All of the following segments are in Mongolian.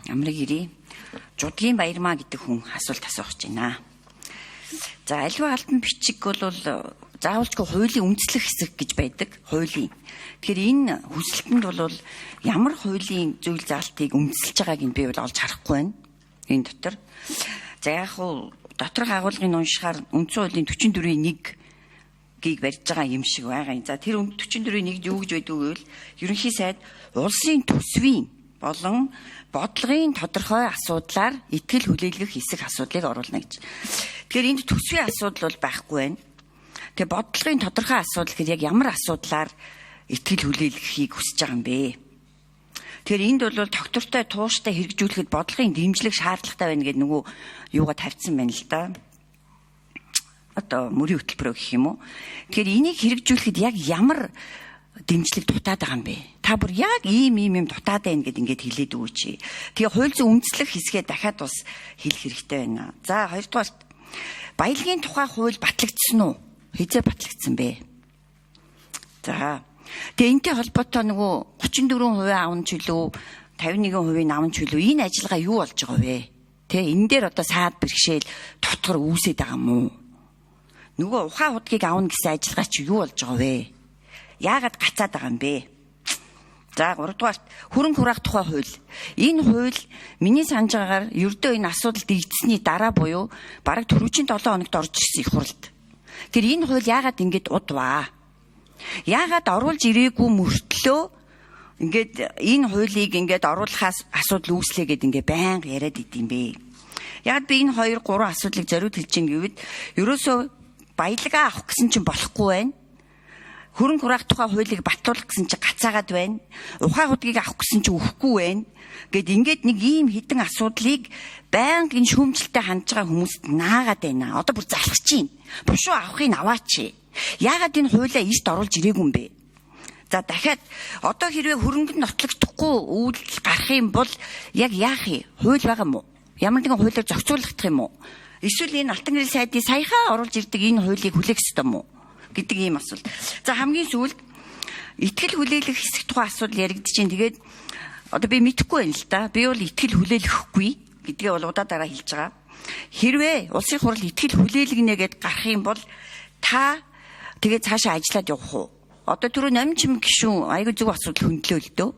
Амрыг ирээ. Жудгийн Баярмаа гэдэг хүн асуулт асуух гэж байна. За, аливаа албан бичиг бол заавалчгүй хуулийн үндэслэх хэсэг гэж байдаг. Хуулийн. Тэгэхээр энэ хүсэлтэнд бол ямар хуулийн зүйл заалтыг үндэслэж байгааг нь би бол олж харахгүй байна. Энэ дотор. За, яг хуу доторх агуулгыг уншихаар үндсэн хуулийн 44-ийн 1 гийг барьж байгаа юм шиг байгаа юм. За, тэр 44-ийн 1 юу гэж байдаг вэ гэвэл ерөнхий сайд улсын төсвийн болон бодлогын тодорхой асуудлаар итгэл хүлээлгэх хэсэг асуудлыг оруулна гэж. Тэгэхээр энд төсвийн асуудал бол байхгүй байна. Тэгээ бодлогын тодорхой асуудал гэхээр яг ямар асуудлаар итгэл хүлээлгэхийг хүсэж байгаа юм бэ? Тэгэхээр энд бол тогтвортой тууштай хэрэгжүүлэхэд бодлогын дэмжлэг шаардлагатай байна гэдэг нөгөө юугаа тавьсан байна л да. Одоо мөрийн хөтөлбөрөө гэх юм уу. Тэгэхээр энийг хэрэгжүүлэхэд яг ямар дэмжлэг дутаад байгаа юм бэ? Та бүр яг ийм ийм юм дутаад байна гэд ингээд хэлээд өгөөч. Тэгээ хууль зүйн үндэслэх хэсгээ дахиад бас хэлэх хэрэгтэй байна. За, хоёрдугаарт баялагын тухай хууль батлагдсан уу? Хизээ батлагдсан бэ? За, тэгээ энэтэй холбоотой нөгөө 34% авна ч үлээ 51% авна ч үлээ энэ ажиллагаа юу болж байгаа вэ? Тэ, энэ дээр одоо саад бэрхшээл дотор үүсээд байгаа юм уу? Нөгөө ухаан худгийг авна гэсэн ажиллагаа чи юу болж байгаа вэ? Яагаад гацаад байгаа юм бэ? За, гуравдугаарт хөрөнгө хураах тухай хууль. Энэ хууль миний санаж байгаагаар ердөө энэ асуудал дэгдсэний дараа буюу бараг түрүүчийн 7 хоногт орж ирсэн их хурлд. Тэр энэ хууль яагаад ингэж удваа? Яагаад оруулж ирээгүй мөртлөө ингээд энэ хуулийг ингээд оруулахаас асуудал үүслээ гэд ингээд байнга яриад идэм бэ? Яг би энэ 2 3 асуудлыг зориуд хэлж ин гэвэл ерөөсөө баялгаа авах гэсэн чинь болохгүй байна. Хөрөнгө хураах тухай хуулийг батлуулах гэсэн чинь гацаагаад байна. Ухаан худгийг авах гэсэн чинь өгөхгүй байна. Гэт ингээд нэг ийм хідэн асуудлыг байнга энэ шүүмжлэлтэй хандж байгаа хүмүүст наагаад байна. Одоо бүр залхаж чинь. Бушуу авахыг аваач. Яагаад энэ хуулиа эрт оруулж ирээгүй юм бэ? За, дахиад одоо хэрвээ хөрөнгө нь нотлогдохгүй үйлдэл гарах юм бол яг яах юм? Хууль байгаа юм уу? Ямар нэгэн хуулиар зохицуулах юм уу? Эсвэл энэ Алтан гэрэл сайдын саяхаа оруулж ирдэг энэ хуулийг хүлээх ёстой юм уу гэдэг ийм асуулт. За, хамгийн сүүлд итгэл хүлээлгэх хэсэг тухай асуудал яригдчихээн. Тэгээд одоо би мэдэхгүй байна л да. Би бол итгэл хүлээлгэхгүй гэдгээ бол удаа дараа хэлж байгаа. Хэрвээ улсын хурал итгэл хүлээлгэнэ гэд гарах юм бол та тэгээд цаашаа ажиллаад явах уу? Одоо түрүү номин чим гişүүн айгүй зөв асуудал хөндлөө л дөө.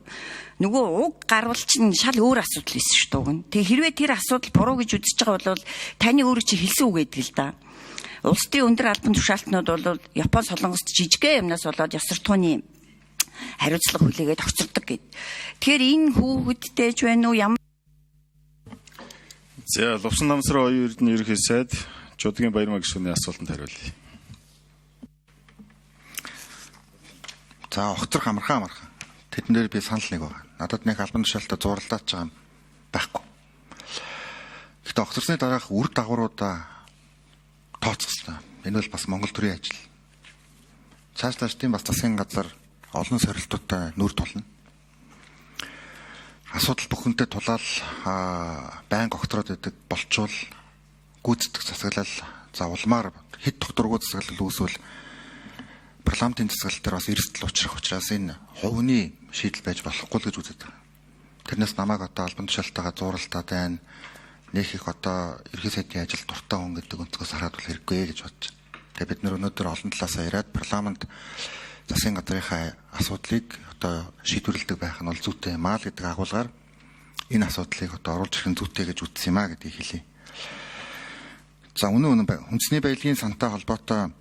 Нөгөө уг гарвал чинь шал өөр асуудал байсан шүү дээ. Тэгээ хэрвээ тэр асуудал буруу гэж үзэж байгаа бол таны өөрөө чи хэлсэн үг гэдэг л да. Улс төрийн өндөр албан тушаалтнууд бол Япон солонгост жижигхэн юмнаас болоод ёс суртахууны хариуцлага хүлээгээд огцордог гэд. Тэгэхээр энэ хүүхэдтэй ч байна уу ямар За, Лувсан намсраа оюун эрдэнэ ерөнхий сайд Жудгийн Баярмаа гишүүний асуултанд хариулъя. За, огцрох амархан. Тэдэн дээр би санал нэг байна. Надад нэг албан тушаалтаа зурлаач байгаа юм байхгүй. Гэхдээ огцорсны дараах үр дагавруудаа тооцох хэрэгтэй. Энэ бол бас Монгол төрийн ажил. Цаашлааш тийм бас засгийн газар олон сорилтуудтай нүр тулна. Асуудал бүхэнтэй тулаал байнга огтроод байдаг болчвол гүйцэтгэх засаглал, за улмаар хэд тогтворгүй засаглал үүсвэл парламентын засаглал дээр бас эрсдэл учрах учраас энэ хувийн шийдэл байж болохгүй л гэж үздэг. Тэрнээс намайг одоо албан тушаалтайгаа зууралдаад байна. Нэх их одоо ерхий сайдын ажил дуртай хүн гэдэг өнцгөөс хараад бол хэрэггүй гэж бодож байна. Тэгээ бид нар өнөөдөр олон талаасаа яриад парламент засгийн газрынхаа асуудлыг одоо шийдвэрлэдэг байх нь бол зүйтэй юм аа л гэдэг агуулгаар энэ асуудлыг одоо оруулж ирэх нь зүйтэй гэж үзсэн юм а гэдгийг хэлье. За, үнэн үндэсний баялагын сантай холбоотой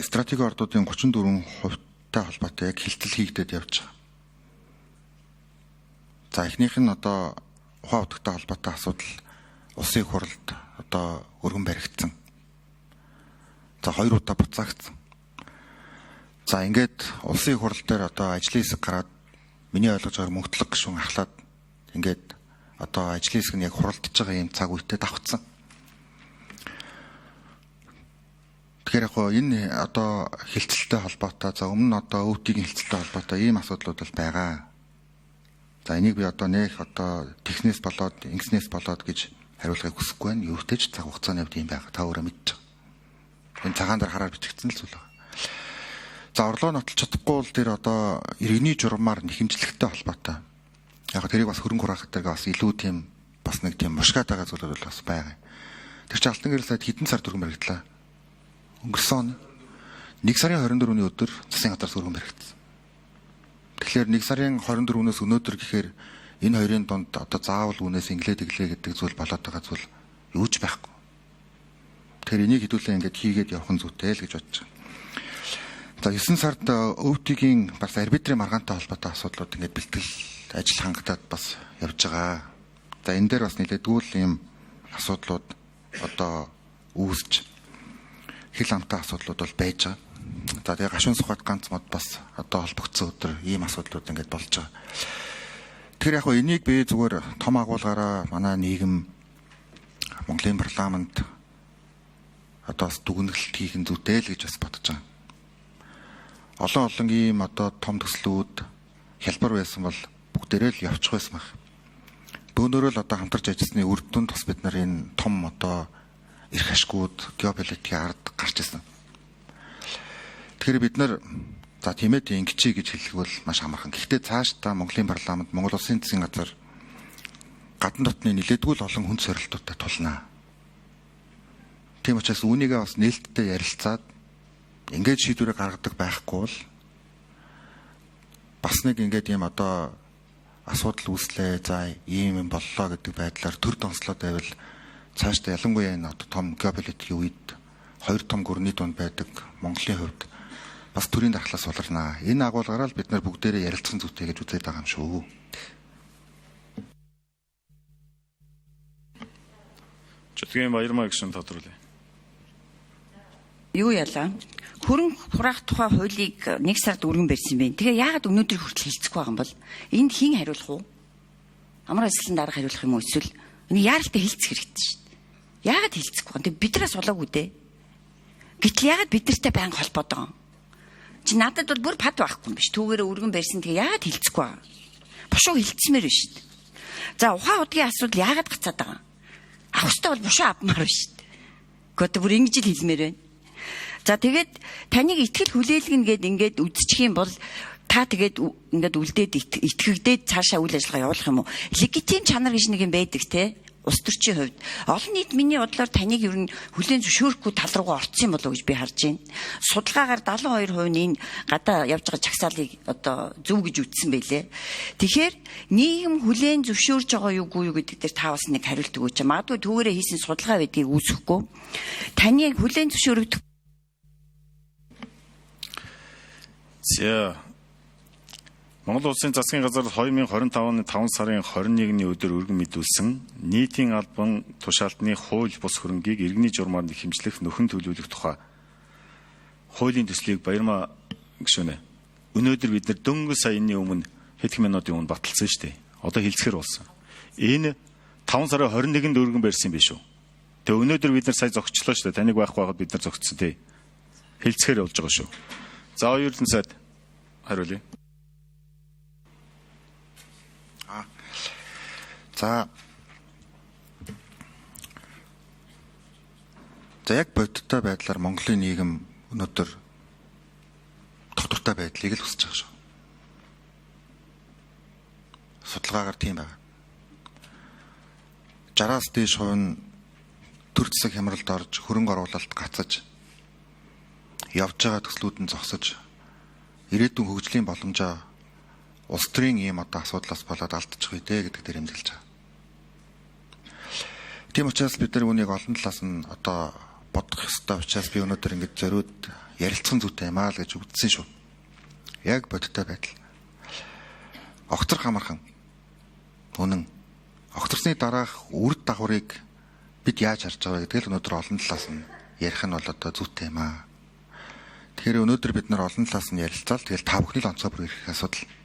стратеги ордуудын 34%-тай холбоотой яг хилтэл хийгдээд явж байгаа. За, эхнийх нь одоо ухаан утгатай холбоотой асуудал улсын хурлд одоо өргөн баригдсан. За, 2 удаа буцаагдсан. За, ингээд улсын хурал дээр одоо ажлын хэсэг гараад миний ойлгож байгаагаар мөнгөтлөг гишүүн ахлаад ингээд одоо ажлын хэсэг нь яг хуралдаж байгаа юм цаг үетэй давхцсан. Тэгэхээр яг гоо энэ одоо хилцэлтэй холбоотой, за өмнө нь одоо өвдгийн хилцэлтэй холбоотой ийм асуудлууд бол байгаа. За, энийг би одоо нэх одоо технээс болоод ингэснээс болоод гэж хариулахыг хүсэхгүй байна. Юутэй ч цаг хугацааны хувьд юм байгаа. Та өөрөө мэдж байгаа. Энэ цагаан дээр хараар бичигдсэн л зүйл байна. За, орлого нотолж чадахгүй бол тэр одоо иргэний журмаар нэхэмжлэхтэй холбоотой. Яг тэрийг бас хөрөнгө хураах гэдэг бас илүү тийм бас нэг тийм мушгаад байгаа зүйлүүд бол бас байгаа. Тэр чинь Алтан гэрэл сайд хэдэн сар өргөн баригдлаа. Өнгөрсөн он 1 сарын 24-ний өдөр засгийн газраас өргөн баригдсан. Тэгэхээр 1 сарын 24-нөөс өнөөдөр гэхээр энэ хоёрын дунд одоо заавал үүнээс инглээд иглээ гэдэг зүйл болоод байгаа зүйл юу ч байхгүй. Тэгэхээр энийг хэдүүлээ ингээд хийгээд явах нь зүйтэй л гэж бодож байгаа. За 9 сард өвтгийн бас арбитрийн маргаантай холбоотой асуудлууд ингээд бэлтгэл ажил хангагдаад бас явж байгаа. За энэ дээр бас нэлээдгүй л ийм асуудлууд одоо үүсч хил амтай асуудлууд бол байж байгаа. За тэгээ гашуун сухад ганц мод бас одоо холбогдсон өдөр ийм асуудлууд ингээд болж байгаа. Тэгэхээр яг хөө энийг би зүгээр том агуулгаараа манай нийгэм Монголын парламент одоо бас дүгнэлт хийх нь зүйтэй л гэж бас бодож байгаа. Олон ийм одоо том төслүүд хялбар байсан бол бүгдээрээ л явчих байсан байх. Бөөнөрөө л одоо хамтарч ажилласны үр дүнд бас бид нар энэ том одоо эрх ашгууд геополитикийн ард гарч ирсэн. Тэгэхээр бид нар за тийм ээ ингэчээ гэж хэлэх бол маш амархан. Гэхдээ цаашдаа Монголын парламент, Монгол Улсын засгийн газар гадна дотны нэлээдгүй л олон хүнд сорилтуудтай тулнаа. Тийм учраас үүнийгээ бас нээлттэй ярилцаад ингээд шийдвэрээ гаргадаг байхгүй бол бас нэг ингээд ийм одоо асуудал үүслээ, за ийм юм боллоо гэдэг байдлаар төр донслоод байвал цаашдаа ялангуяа энэ одоо том геополитикийн үед хоёр том гүрний дунд байдаг Монголын хувьд бас төрийн дархлаас суларнаа. Энэ агуулгаараа л бид нар бүгдээрээ ярилцсан зүйтэй гэж үзээд байгаа юм шүү. Чөтгийн Баярмаа гишүүн тодруулъя. Юу ялаа? Хөрөнгө хураах тухай хуулийг 1 сард өргөн барьсан байх. Тэгээ яагаад өнөөдөр хүртэл хэлцэхгүй байгаа юм бол? Энд хэн хариулах уу? Амар ажилласан дарга хариулах юм уу эсвэл энэ яаралтай хэлцэх хэрэгтэй шүү дээ. Яагаад хэлцэхгүй байгаа юм? Тэг биднээс болоогүй дээ. Гэтэл яагаад бидэртэй байнга холбоод байгаа юм? Чи надад бол бүр пад байхгүй юм биш. Түүгээрээ өргөн барьсан тэгээ яагаад хэлцэхгүй байгаа? Бушуу хэлцмээр байна шүү дээ. За ухаан удгийн асуудал яагаад гацаад байгаа юм? Авах ёстой бол бушуу авмаар байна шүү дээ. Гэхдээ бүр ингэж л хэлмээр байна. За тэгээд таныг итгэл хүлээлгэнэ гэд ингээд үзчих юм бол та тэгээд ингээд үлдээд итгэгдээд цаашаа үйл ажиллагаа явуулах юм уу? Легитим чанар гэж нэг юм байдаг те. Улс төрчийн хувьд олон нийт миний бодлоор таныг ер нь хүлээн зөвшөөрөхгүй тал руугаа орцсон болов уу гэж би харж байна. Судалгаагаар 72% нь энэ гадаа явж байгаа чагсаалыг одоо зөв гэж үзсэн байлээ. Тэгэхээр нийгэм хүлээн зөвшөөрж байгаа юугүй юу гэдэг дээр та бас нэг хариулт өгөөч. Магадгүй түүгээрээ хийсэн судалгаа байдгийг үүсэхгүй. Таныг хүлээн зөвшөөрөгдөх. За Монгол Улсын засгийн газар 2025 оны 5 сарын 21-ний өдөр өргөн мэдүүлсэн нийтийн албан тушаалтны хууль бус хөрөнгийг иргэний журмаар хэмжлэх нөхөн төлөвлөх тухай хуулийн төслийг Баярмаа гишүүнээ. Өнөөдөр бид нар дөнгөж сая энэний өмнө хэдхэн минутын өмнө баталсан шүү дээ. Одоо хэлцэхэр болсон. Энэ 5 сарын 21-нд өргөн барьсан юм биш үү? Тэгээ өнөөдөр бид нар сая зогсчлоо шүү дээ. Таныг байхгүй байхад бид нар зогссон тий. Хэлцэхэр болж байгаа шүү. За оюун сайд хариулъя. За яг бодиттой байдлаар Монголын нийгэм өнөөдөр тогтвортой байдлыг л хүсэж байгаа шүү. Судалгаагаар тийм байна. 60-аас дээш хувь нь төр засаг хямралд орж хөрөнгө оруулалт гацаж явж байгаа төслүүд нь зогсож ирээдүйн хөгжлийн боломжоо улс төрийн ийм одоо асуудлаас болоод алдчих үе дээ гэдэг дээр эмзэглэж байгаа. Тийм учраас бид нар үүнийг олон талаас нь одоо бодох ёстой учраас би өнөөдөр ингэж зориуд ярилцсан зүйтэй юм аа л гэж үзсэн шүү. Яг бодиттой байдал. Огцрох амархан. Үнэн. Огцорсны дараах үр дагаврыг бид яаж харж байгаа гэдгийг л өнөөдөр олон талаас нь ярих нь бол одоо зүйтэй юм аа. Тэгэхээр өнөөдөр бид нар олон талаас нь ярилцаал тэгэл та бүхний л онцгой бүр ирэх асуудал.